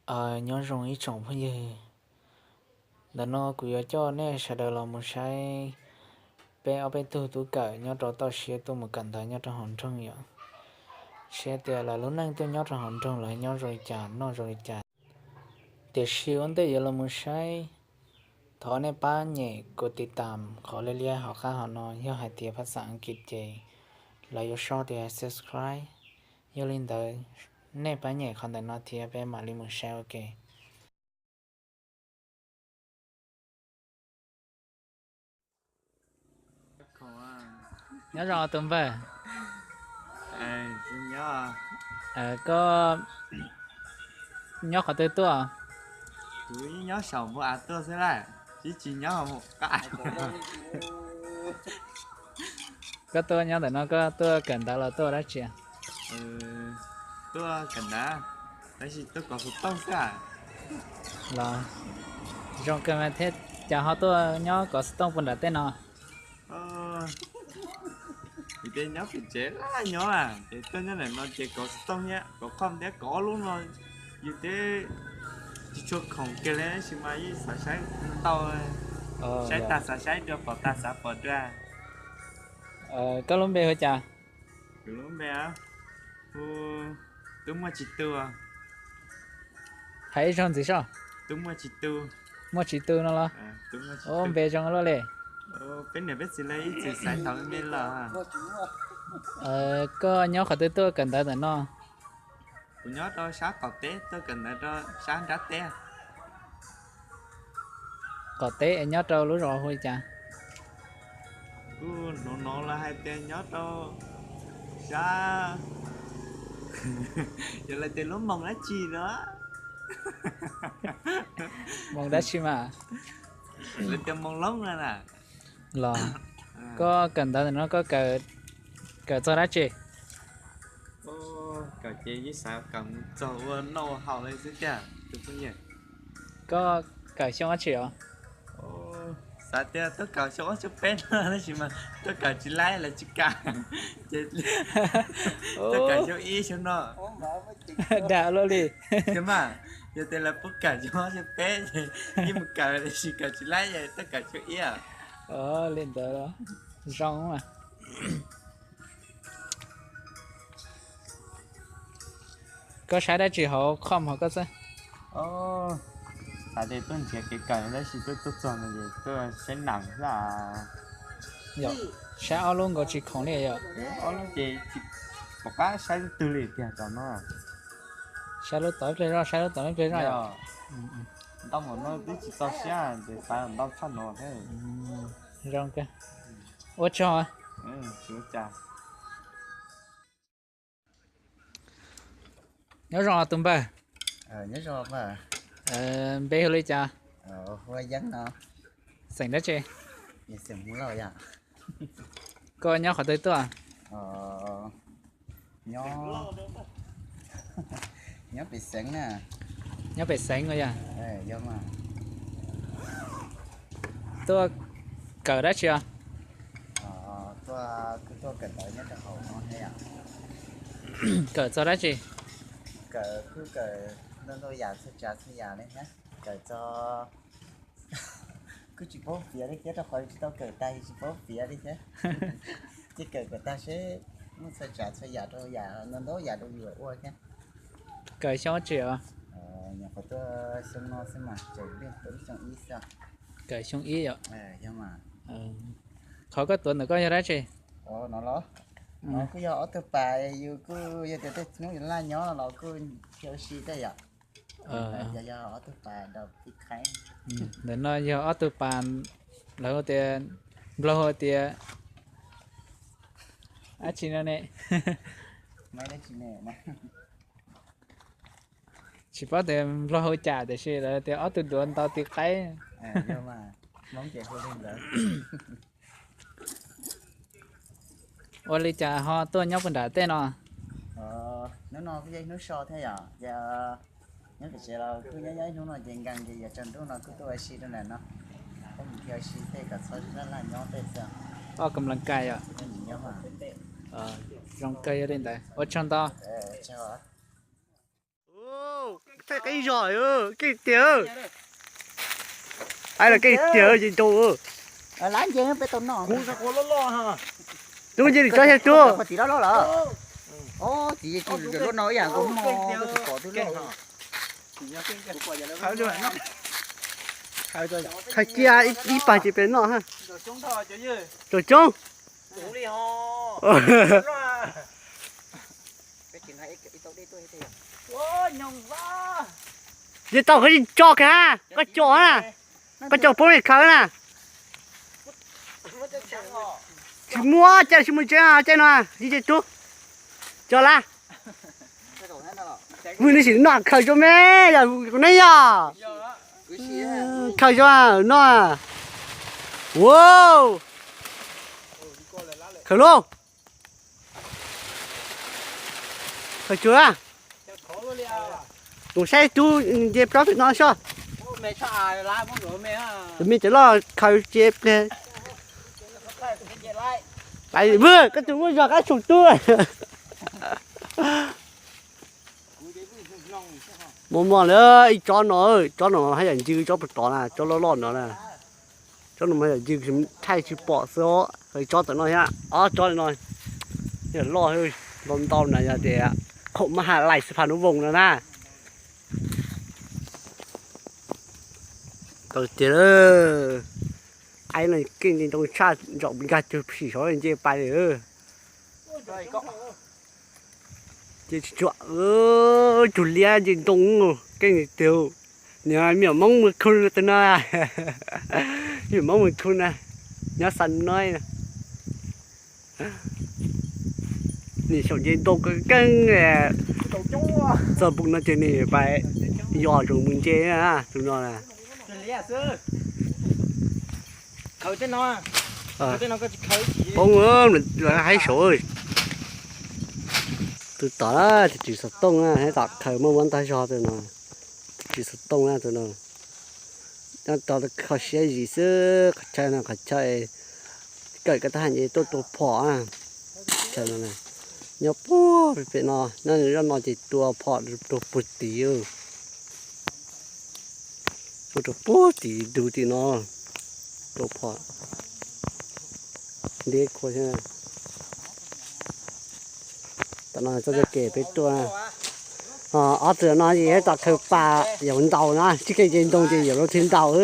Nyob zoo ib tsoom phooj ywg, ntawm no kuv yuav coj nej sawv daws los mus saib peb ob peb tug tub kawm nyob rau toj siab tuaj mus kawm ntawv nyob rau hauv nroog yom. Saib tias lawv lub neej tuaj nyob rau hauv nroog lawv nyob zoo li cas noj zoo li cas. Tiam sis ua ntej yuav los mus saib, thov nej pab nyem kuv tiv tam qhov liab liab hauv qab hauv no, yog hais tias phaj xam Askiv ces lawv yuav sau tias subscribe. Yog li ntawd, nej pab nyem qhov ntawm no thiab peb mam li mus saib ua ke. Nyob zoo tus npawg. Koj nyob qhov twg tuaj? Kuv nyob saum npoo av tuaj xwb lawm, tsis tsis nyob hauv qab av. Koj tuaj nyob ntawm no koj tuaj kawm ntawv los tuaj dab tsi? Tuaj kawm ntawv, tab sis tuaj kov xov tooj xwb. Los zoo kawg mas thiab, cas ho tuaj nyob kov xov tooj puag nram tej no? Vim tias nyob pem tsev laj nyob a, ces tuaj nyob ntawm no ces kov xov tooj thiab, kov qhov thiab kov ob lub no, yus twb tsis tshua khoom kiag li tab sis mas yeej xav saib ntau, saib tag xav saib dua, pom tag xav pom dua. Koj lub npe hu cas? Kuv lub npe hu Tub Muaj Tsis Tu. Hais ib zaug ntxiv soj. Tub Muaj Tsis Tu. Muaj Tsis Tu no los? Ua npe zoo luaj li. Peb niam peb txiv lawv ib txwm xaiv thaum me me los. Koj nyob qhov twg tuaj kawm ntawv ntawm no? Kuv nyob rau sab qaum teb, tuaj kawm ntawv rau sab nrab teb. Qaum teb es nyob rau lub zos hu li cas? Kuj hnov hnov lawv hais tias nyob rau sab, yog lawv tias lub moos dab tsi no. Moos dab tsi mas? Lawv tias Moos Loob no na. Los koj kawm ntawv ntawm no koj kawm txog dab tsi? Kawm ces yeej xav kawm mus txog ua noj ua haus li xwb tiag tus phooj ywg. Koj kawm xyoo dab tsi os? Xav tias tuaj kawm xyoo ob xyoo peb no tab sis mas tuaj kawm tsis laib lawv tsis kam, ces tuaj kawm xyoo ib xyoo no. Dag luaj li. Mas yog tias lawv pub kawm xyoo ob xyoo peb ces yeej mus kawm, tab sis kawm tsis laib ces tuaj kawm xyoo ib. Li ntawd zoo. Koj saib dab tsi hauv com hauv koj xwb? Xav tias tuaj nrhiav kev kawm tab sis tuaj tuaj txog no ces tuaj saib nees xwb. Yog, saib ob lub nkaus tsis khoom li yom? Ob lub ces tsis pom qab saib lub twg li tiag tam no. Saib lub tod ib pliag zoj, saib lub tod ib pliag zoj yom? Ntau mas no twb tsis txaus siab ces xav ntau tshaj no thiab. Zoo kawg. Ua tsaug. Nyob zoo tus npawg. Npe hu li cas? Xeem dab tsi? Koj nyob qhov twg tuaj? Nyob pem xeev na. Nyob pem xeev no yog? Tuaj kawm dab tsi os? Tuaj, kuj tuaj kawm ntawv nyob rau hauv no thiab yom. Kawm txog dab tsi? Kawm kuj kawm ntau ntau yam txhua tsav txhua yam li thiab. Kawm txog, kuj tsis paub piav li thiab rau qhov tsis tau kawm tag tsis paub piav li thiab. Ces kawm kom tag seb muaj txhua tsav txhua yam rau yam ntau ntau yam rau yus ua thiab. Kawm xyoo dab tsi os? Nyuam qhuav tuaj xyoo no xwb mas tseem lub xyoo ib xwb. Kawm xyoo ib yom? Qhov koj tuav ntawm koj yog dab tsi? No los, no kuj yog ob tug pas, yus kuj yog tias tej hnub yus laj nyob los kuj ua si tej yom. Yog ob tug pas dau ib qhaib. Ntawm no yog ob tug pas, lawv hu tias, Nplog hu tias dab tsi no ne? Tsis paub tias Nplog hu cas tiam sis lawv tias ob tug duav ntau ti qaib. Ua li cas ho tuaj nyob puag nram tej no? Hnub no kuj yog ib hnub so thiab yom, ces nyob pem tsev los kuj nyob nyob ib hnub no ces nkees ces yuav tsaus ntuj no kuj tuaj ua si rau ntawm no, kuj mus ua si tej kom txhob laj laj nyob tej xwb. Ob kam laj kais yom? Zoo kawg yog li ntawd, ua tsaug ntau. Thaij qeeb zog, keej tiag. Ai los keej tiag ces ntoo. Tub nce li tsob xyab tub. Khaws cia ib pag ces pem noj. Tsom coob. Yeej tau khaws tso kiag, koj coj na, koj coj poob li khaws na. Tsis muaj caij tsis muaj tseeb caij no, tsis caij tub. Coj lawm. Vwm neb sim noj khaws zoo me, yog kuv neb yog khaws zoo no. Wow, khaws lauj. Khaws tsuag. Mus saib tub nce plaub pem no soj. Tus me cov loj khaws ces pliag. Vwm, koj tus muaj zog qab tsum tub. Muaj muaj lawm ib tsob no, tsob no haj yam ncw tsob puag tod na, tsob loj loj no na. Tsob no mas yam ncw thaij tsis pom xwb os, tsob tam no thiab ob tsob no. Yam loj, ntau ntau na yog tias khoom maj ha lais xwb pha nub voos no na. Tau tiag, aib no keej ntoo tshaj, zaum nkag cug phim saud nce pais li. Ces tsuam cug liab nce ntoo, keej tiag. Niag me nyuam Hmoob mus khu tus no, me nyuam Hmoob mus khu na, nyob xa noib na. Nim xyaum nce ntoo keej, txog npoo no ces nim pais yos tsoom mus nce tus no na. Poob, haib saud. Tus tom tis tsis xov tooj na, hab tom khaws muaj muab ntag zog tus no. Tis tsis xov tooj na tus no. Nyob rau kho siab zis xwb, qhov chaw no qhov chaw kawm koj tab hais tuaj tua phom. Chaw no nyob puag pem no, nyob zoj no ces tua phom rau puag tid. Tua rau puag tid dug tim no, tua phom. Deb khuav thiab. Tam no txoj kev peb tuaj, ob tug no ces tom khaws pas yuav ntaus na, tsis kev ces ntoo ces yuav lub thwv ntaus.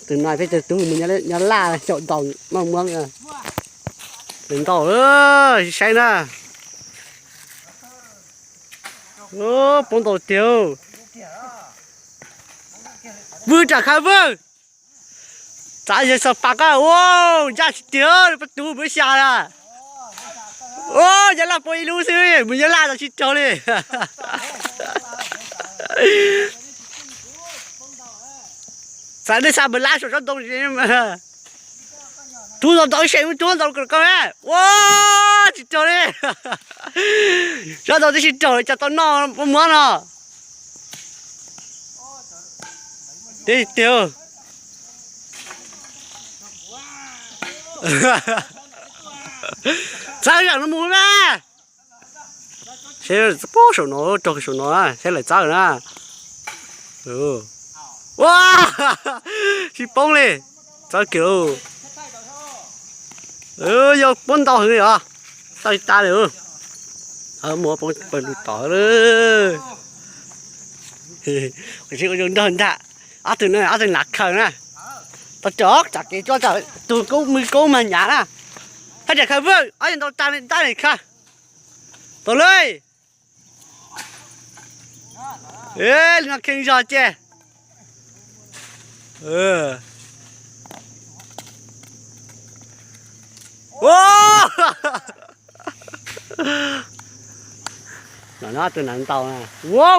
Tus no peb cov tub mus nyob laj xyaum ntaus maj muab. Ntaus, saib na. Poob ntau tiag. Vwm, ram khaws vwm. Txav yawg xav pas koj ua, ncaj tsis tiag, pab tub npawb xya na. Ua, nyob laj poob ib lub xwb, mus nyob laj tsis raug li. Txav nej xa npawg lab saum tsob ntoo. Tub ntau ntau ib se, tub ntau kawg, ua, tsis raug li. Tsob ntoo twb tsis raug li, cas tau noj muab no. Tiag tiag. Txawb zam no mus mas. Saib puag saum no, raug saum no, saib lawv txawb na. Ua, tsis poob li. Txawb kiag. Yog puab ntau heev li os. Txawb tas li. Muab poob pawg lug tod. Ua zoo nraug ntag. Ob tug no ob tug nav khaws na. Tau tso tsam kev tso tsam tus kub, mws kub mag nyav na. Haj tseem khaws vwj, ob yog ntau tas li dab li khaws. Tau li. Li no kheej zog ces. No tus nav ntau na. Ua,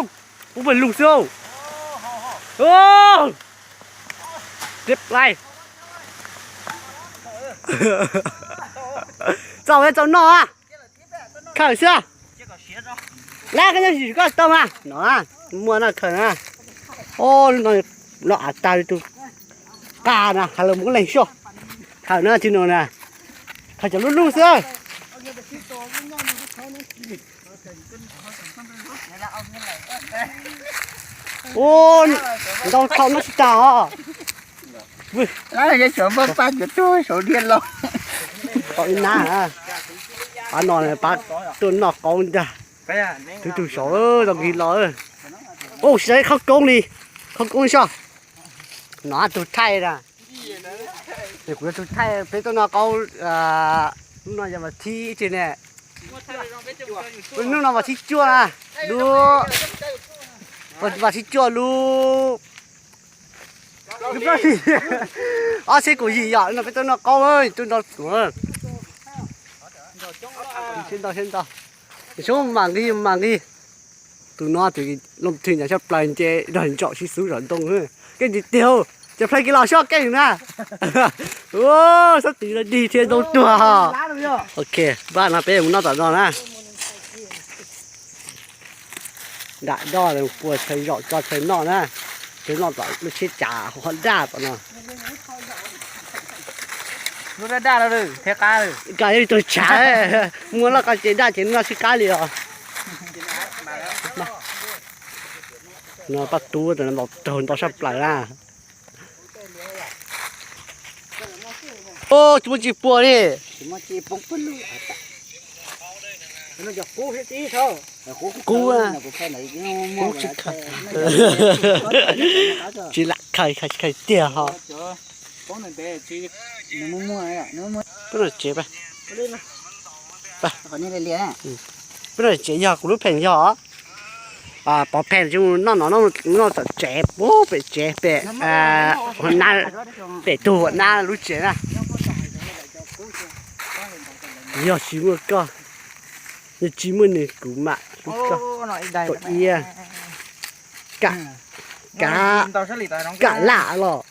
pub pawg lug xwb. Tib lais. Txaus, txaus noj. Khaws xwb. Lab koj nyob sim koj tau mas no, muaj no khaws na. Lub no, no av tag li tus qas na, has lawm mus koj leeg soj. Khaws na tsis no na, khaws cov lub lub xwb. Ua, ntau thaum no tsis tas os. Lawv yog xyov npaj pab cuav tuag saum diaj los. Tau ib nab, pab no pab tuaj noj qaub ntag. Twb tug saud tau nqis los. Ua, tsis tau khawb koob li, khawb koob soj. No tus thaij na. Kuv yog tus thaij peb tuaj noj qaub. Hnub no yog vas thib tseg ne. Hnub no vas thib cuaj na. Lub, vas thib cuaj lub, lub plaub hlis, ob txhiab kaum yim yom. Hnub no peb tuaj noj qaub, tuaj nrog tuaj, sib ntaus sib ntaus, sib mam nqis mam nqis. Tus no tus Looj Thwj nyob sab plaws nce nrog ntsaum sib xub zom ntoo. Keej tiag tiag, cov plhaw kev los soj keej na. Sab tid los dig thiab ntoo tuag. Ok, npaj no peb mus noj tom no na. Dam doj pua tshais zom tso tshais noj na. Tshais noj tom lub tsheb cav hov daj tom no. Lub daj daj no thiab qab. Koj yog ib tug tshav, muaj loj koj ces daj ces noj sib qab li os. No paj tub ntau raug ntau sab plaws na. Tsis muaj tsis puas li. Qub, qub tsis khaws, tsis lam khaws, khaws tiag ho. Peb no tsev, peb no tsev yog kuv lub pheem yog. Pov pheem tsis mus noj no, noj tom tsev, pem tsev pem, pem tug huam nab lub tsev na. Yog tsis muaj koj, yog tsis muaj nws kuv mam hlub koj. Kaum ib, kam, kam laj los,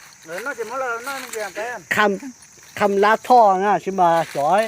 kham lab thoj na tsis mas xyov.